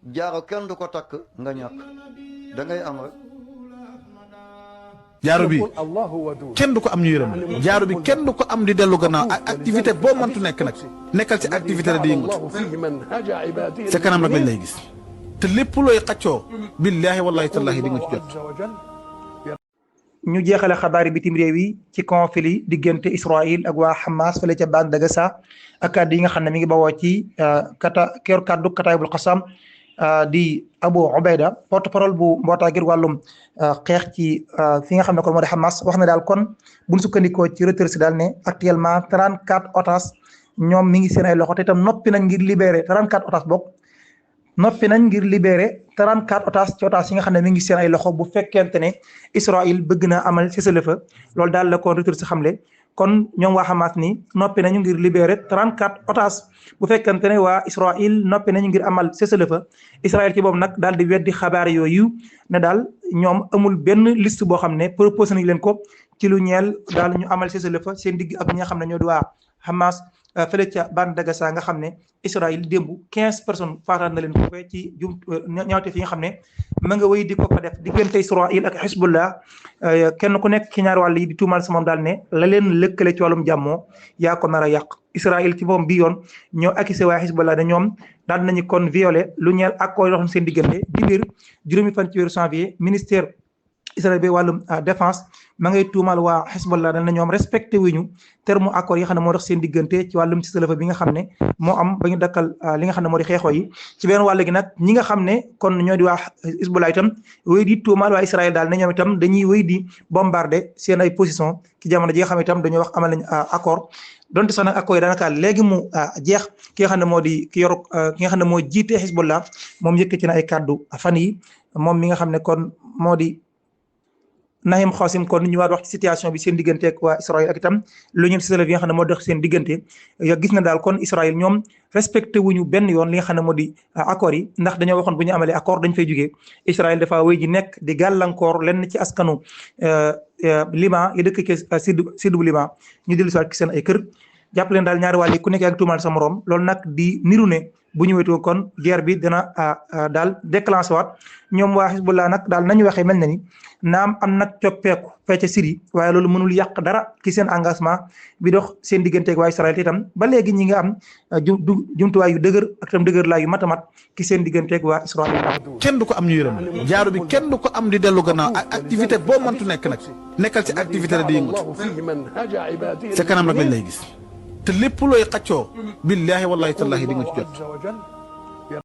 jaaro kenn du ko takk nga ñàkk da ngay am rek. jaaro bi kenn du ko am ñu yërëm jaaro bi kenn du ko am di dellu gannaaw ak activité boo mëntu nekk nag nekkal ci activité la di yëngatu sa kanam rek lañ lay gis te lépp looy xaccoo billaahi wallaahi tallaahi di nga ci jot. ñu jeexale xabaari bitim réew yi ci conflit diggante Israël ak waa Hamas fële ca bande de Gaza ak kàddu yi nga xam ne mi ngi bawoo ci kaddu Kataibul Qassam di Abu Ubayda porte-parole bu mbootaay ngir wàllum xeex ci fi nga xam ne kon moo di Hamas wax na daal kon buñ sukkandikoo ci Reuters si daal ne actuellement 34 otages ñoom mi ngi seen ay loxo te itam noppi nañ ngir libéré 34 otages bokk noppi nañ ngir libéré 34 otages ci otages yi nga xam ne mi ngi seen ay loxo bu fekkente ne Israël bëgg na amal cessez-le-feu loolu daal la kon Reuters si xamle kon ñoom waa Hamas ni noppi nañu ngir libéré 34 otages bu fekkente ne waa Israël noppi nañu ngir amal cessez-le-feu Israël ci boobu nag daal di weddi xabaar yooyu ne daal ñoom amul benn liste boo xam ne proposé nañu leen ko ci lu ñeel daal ñu amal cessez-le-feu seen digg ak ñi nga xam ne ñoo di waa Hamas fële ca bande de Gaza nga xam ne Israël démb 15 personnes faataat na leen foofee ci ñaawteef yi nga xam ne ma nga wéy di ko fa def diggante Israël ak Hezbollah kenn ku nekk ci ñaari wàll yi di tuumal sa moom daal ne la leen lëkkale ci wàllum jàmmoo yaa ko nar a yàq Israël ci moom bi yoon ñoo accusé waa Hezbollah ne ñoom daal nañu kon violé lu ñeel accord yoo xam seen diggante di mbir juróomi fan ci weeru janvier ministère Israël bi wàllum défense ma ngay tuumal waa Hezbollah dañ na ñoom respecté wuñu terme accord yi nga xam ne moo dox seen diggante ci wàllum cessez-le-feu bi nga xam ne moo am ba ñu dakkal li nga xam ne moo di xeexoo yi ci benn wàll gi nag ñi nga xam ne kon ñoo di waa Hezbollah itam wéy di tuumal waa Israël daal ne ñoom itam dañuy wéy di bombarder seen ay position ci jamono ji nga xam ne itam dañoo wax amal nañ accord donte sax nag accord yi daanaka léegi mu jeex ki nga xam ne moo di ki nga xam ne moo jiite Hezbollah moom yëkkati na ay kàddu fan yi moom mi nga xam ne kon moo di Nahim Qassem kon ñu war wax ci situation bi seen diggante ak waa Israël ak itam lu ñu cessez-le-feu yi nga xam ne moo dox seen diggante gis na daal kon Israël ñoom respecté wuñu benn yoon li nga xam ne moo di accord yi ndax dañoo waxoon bu ñu amalee accord dañ fay jugee Israël dafa wéy ji nekk di gàllankoor lenn ci askanu Liban yi dëkk ci sud bu Liban ñu dellu si waat ci seen ay kër jàpp leen daal ñaari wàll yi ku nekk ak tuumal sa morom loolu nag di niru ne bu ñu wéetoo kon guerre bi dina daal déclenché waat ñoom waa Hezbollah nag daal nañu waxee mel na ni naam am nag coppeeku fecca Syrie waaye loolu mënul yàq dara ci seen engagement bi dox seen digganteeg waa Israël itam ba léegi ñi nga am jumtuwaay yu dëgër ak itam dëgër laa yu matamat ci seen digganteeg waa Israël. kenn du ko am ñu yërëm jaaro bi kenn du ko am di dellu gannaaw ak activité boo mëntu nekk nag nekkal ci activité la di yëngatu sa kanam rek lañ lay gis te lépp looy xaccoo billaahi wallaahi tallaahi di nga ci jot.